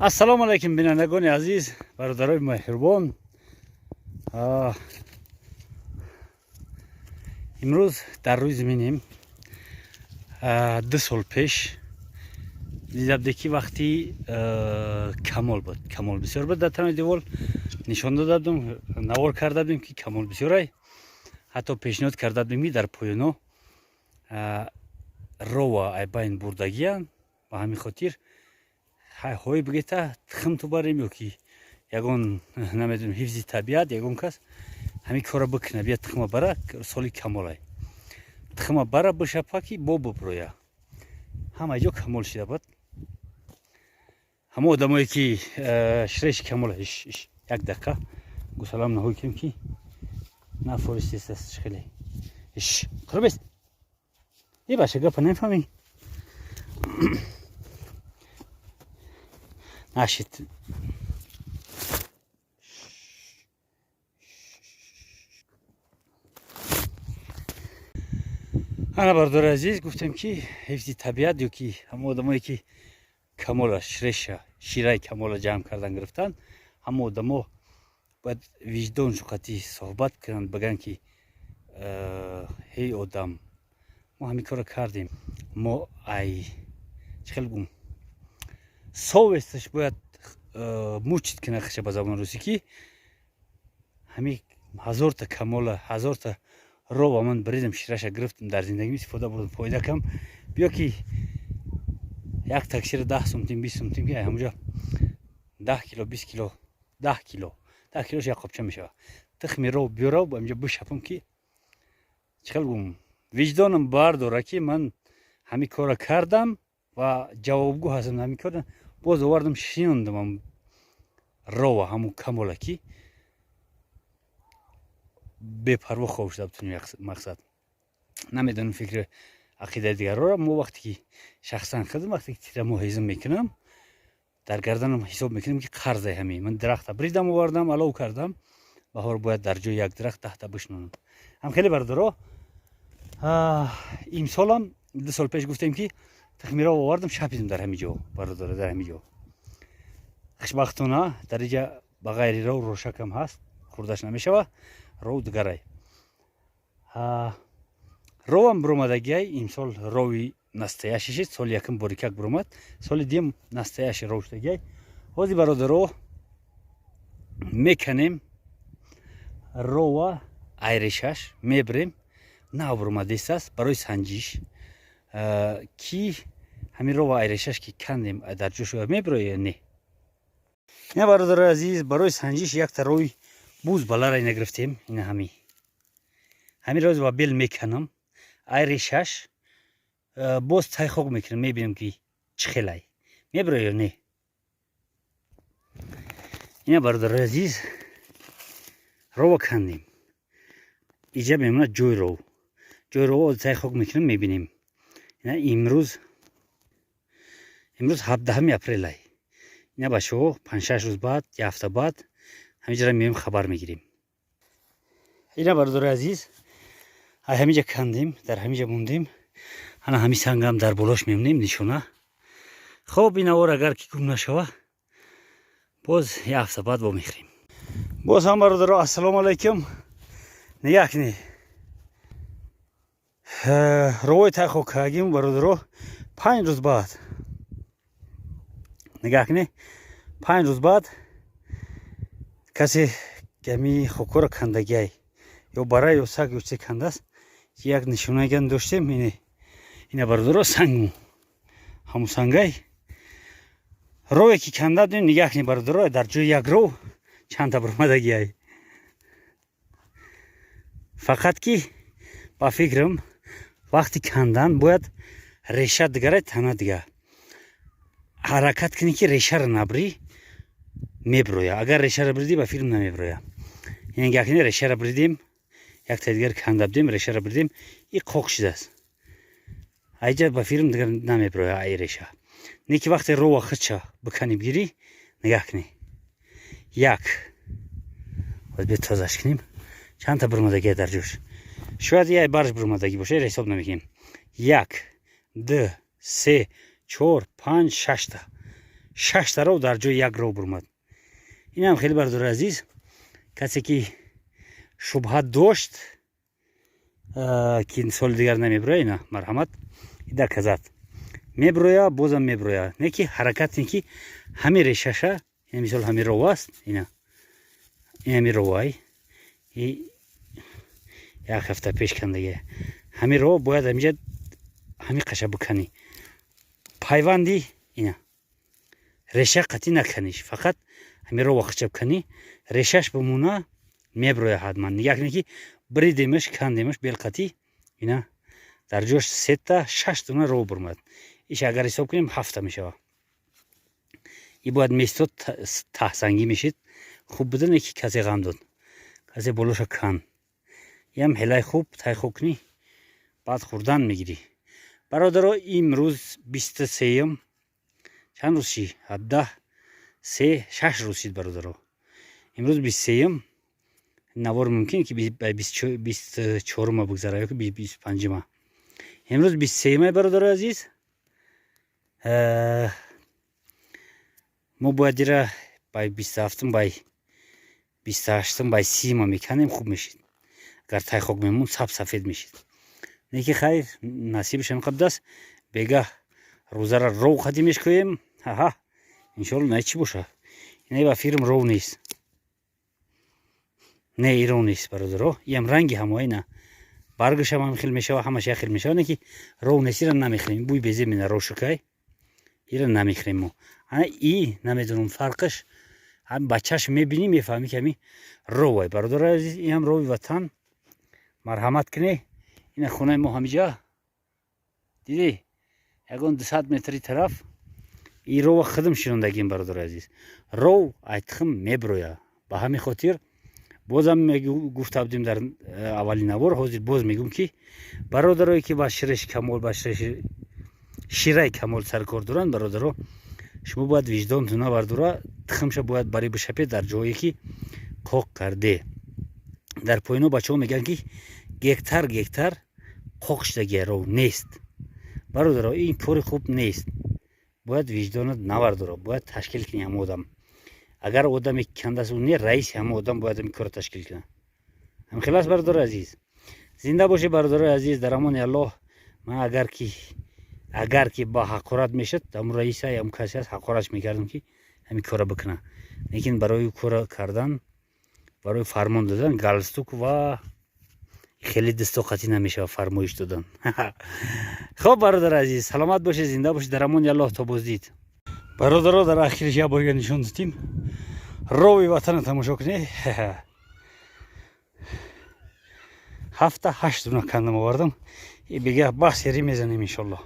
Ассалому алайкум, бинандагони азиз, бародарои меҳрубон. Имрӯз дар рӯи заминем. 2 сол пеш дида буде, ки вақти камол буд, камол бисёр буд. Дар танои девол нишон дода будем, навор карда будем, ки камол бисёрай. Ҳатто пешниҳод карда будем, ки дар поёно рова айбайн бурдагиянд. Ба ҳамин хотир ҳой бигета тухм ту барем ё ки ягон, намедонем, ҳифзи табиат, ягон кас ҳамин корро бикуна, бия тухма бара. Соли камолай, тухма бара, бишапа, ки бо буброя. Ҳама ҷо камол шида буд. Ҳама одамое ки ширеши камола, як дақиқа, гусалам наҳой кунем, ки нафористест хеле. Иш, қурбест, е баша, гапа намефаҳмӣ? Нашид. Ана, бардори азиз, гуфтем, ки ҳифзи табиат ё ки ҳама одамое ки камола, ширеша, шираи камола ҷамъ кардан гирифтанд, ҳама одамо бояд виҷдон шуқатӣ суҳбат кунанд, бигӯянд, ки ҳей одам, мо ҳамин корро кардем. Мо ай чӣ хел гум, совесть аш бояд мучить кунад хаша, ба забони русӣ, ки ҳамин ҳазорта камола, ҳазорта рова ман бридам, шираша гирифтам, дар зиндагим истифода бурдам, фоида кам. Биё, ки як таксира 10 сумтим, 20 сумтим, ки ҳамуҷа 10 кило, 20 кило, 10 кило, 10 килош як қопча мешавад. Тухми ров биёрав, инҷа бишапам, ки чӣ хел гум, виҷдонам бардора, ки ман ҳамин корро кардам ва ҷавобгӯ ҳастам ҳамин кор. Боз овардам, шинондам рова, ҳамун камола, ки бепарво хоб шуда бутунем. Мақсад, намедонам фикри ақидаи дигарро. Мо вақте ки шахсан худам, вақте ки тирамо ҳезм мекунам, дар гарданам ҳисоб мекунам, ки қарзай ҳамин ман дарахта бридам, овардам, алов кардам. Баҳор бояд дар ҷои як дарахт 10та бишнонам. Ҳам хеле, бародаро, имсолам 2 сол пеш гуфтем, ки тухмиро овардам, шапидем дар ҳамин ҷо, бародаро, дар ҳамин ҷо. Хушбахтона, дар иҷа ба ғайри ров рошакам ҳаст, хӯрдаш намешава. Ров дигарай, ровам буромадагиай. Имсол рови настоящий шид. Соли якум борикак буромад, соли дуюм настоящий ров шудагиай. Ҳозир, бародаро, меканем рова, айрешаш мебирем. Нав буромадистааст, барои санҷиш, ки ҳамин рова айрешаш ки кандем, дар ҷош мебироя ё не. Ина, бародарои азиз, барои санҷиш якта рови буз балара ина гирифтем. Ина ҳамин роз ба бел меканам айрешаш, боз тайхок мекунам, мебинам, ки чӣ хелай, мебироя ё не. Ина, бародарои азиз, рова кандем, иҷа мемонад ҷои ров. Ҷои рова тайхок мекунам, мебинем. Ина, имрӯз 17-уми апрелай. Ина, бачаҳо, 5-6 рӯз баъд, як ҳафта баъд ҳаминҷара меоем, хабар мегирем. Ина, бародарои азиз, ай ҳаминҷа кандем, дар ҳаминҷа мондем. Ана ҳамин сангам дар болош мемонем, нишона. Хоб, ин навор агар ки гум нашава, боз як ҳафта баъд вомехӯрем. Боз ҳам, бародаро, ассалому алайкум. Нигаҳ кунед, ровои тайхок кардагим, бародаро, 5 рӯз баъд. Нигаҳ кунед, 5 рӯз баъд касе гами хокҳоро кандагиай, ё бара, ё саг, ё чизе кандааст. Як нишонаган доштем. Ине, ина, бародаро, сангу ҳамун сангай рове ки канда будем. Нигаҳ кунед, бародаро, дар ҷои як ров чандта буромадагиай. Фақат ки ба фикрам, вақти кандан бояд реша дигарай, тана дига. Ҳаракат кунӣ, ки решаро набрӣ, меброя. Агар решаро бридӣ, ба фикрам, намеброя. Нигаҳ кунед, решаро бридем, якта дигар канда будем, решаро бридем, и қоқ шидааст. Айҷа, ба фикрам, дигар намеброя ай реша. Не ки вақте рова хича биканӣ, бигирӣ, нигаҳ кунӣ, як бояд бе тозаш кунем. Чандта бурмадагия дар ҷош? Шояд яй барш бурмадагӣ боша, ира ҳисоб намекунем. Як, ду, се, чор, панҷ, шашта. Шашта ров дар ҷои як ров бурмад. Инам хеле, бародари азиз, касе ки шубҳа дошт, ки соли дигар намебироя, ина, марҳамат, доказать: мебироя, бозам мебироя. Не ки ҳаракат ин ки ҳами решаша, ина, мисол, ҳами ров аст, ина, инами ровай, як ҳафта пеш кандагия. Ҳами ров бояд ҳамиҷа ҳами қаша биканӣ, пайванди ина реша қатӣ наканиш, фақат ҳами рова қича биканӣ, решаш бимона, мебироя ҳатман. Нигаҳ кунед, ки бридемаш, кандемаш белқатӣ, ина, дар ҷош сета, шаш дона ров бурмад. Иш агар ҳисоб кунем, ҳафта мешавад. И бояд местод, таҳсангӣ мешид, хуб буда, ки касе ғам дод, касе болоша кан. Ям ҳелаи хуб тай хок кунӣ, баъд хӯрдан мегирӣ. Бародаро, имрӯз 23-юм, чанд рӯз ши? 17, се, 6 рӯз шид, бародаро. Имрӯз 23-юм. Навор мумкин ки 24-ума бигзара ё ки 25-ума. Имрӯз 23-юма, бародарои азиз. Мо бояд ира бай 27-ум, бай 28-ум, бай 30-ума меканем, хуб мешид. Агар тайхок мемон, саб сафед мешид. Не ки хайр, насибаш ҳамин будааст. Бегаҳ рӯзара ров қадӣ мешкӯем. Ҳаҳа, иншоалло. На, чӣ боша? Ина ба фирм ров нест. Не, и ров нест, бародаро. Иам ранги ҳамоа, ина, баргашам ҳам хел мешава, ҳамаш як хел мешава. Не ки ров нест, ира намехӯрем. Бӯи безеб мена, ров шукай, ира намехӯрем мо. Ана и намедонам фарқаш. Ба чашм мебинӣ, мефаҳмӣ, ки ҳами ровай. Бародарои азиз, ин ҳам рови ватан, марҳамат кунед. Ина хонаи мо ҳамиҷа, дидӣ, ягон 200 метри тараф. И рова худм шинондагим, бародарои азиз. Ров айтхим мебироя. Ба ҳамин хотир бозам гуфта будем дар аввали навор, ҳозир боз мегӯм, ки бародарое ки ба ширеши камол, ба шираи камол саркор доранд, бародаро, шумо бояд виҷдонтон набардора, тухмша бояд барӣ бишапед дар ҷое ки қоқ карде. Дар поино бачаҳо мегӯянд, ки гектар гектар қоқ шудагия, ров нест. Бародаро, ин кори хуб нест. Бояд виҷдонат набардоро, бояд ташкил кунӣ. Ҳама одам, агар одаме кандааст, не, раиси ҳама одам бояд ҳамин корро ташкил кунад. Ҳамхел аст, бародари азиз. Зинда бошед, бародарои азиз, дар амони Аллоҳ. Ман агар ки ба ҳақорат мешуд, ҳамун раиса, ҳамун касе аст, ҳақоратш мекардам, ки ҳамин корро бикунад. Лекин барои кора кардан, барои фармон додан, галстук ва хеле дастуқатӣ намешавад фармоиш додан. Хоб, бародари азиз, саломат бошед, зинда бошед, дар амони Аллоҳ, то боздид. Бародаро, дар ахириш як борга нишон додем. Рови ватана тамошо кунед. Ҳафта, ҳашт дуна кандам овардам. Бега бас ери мезанем, иншоллоҳ.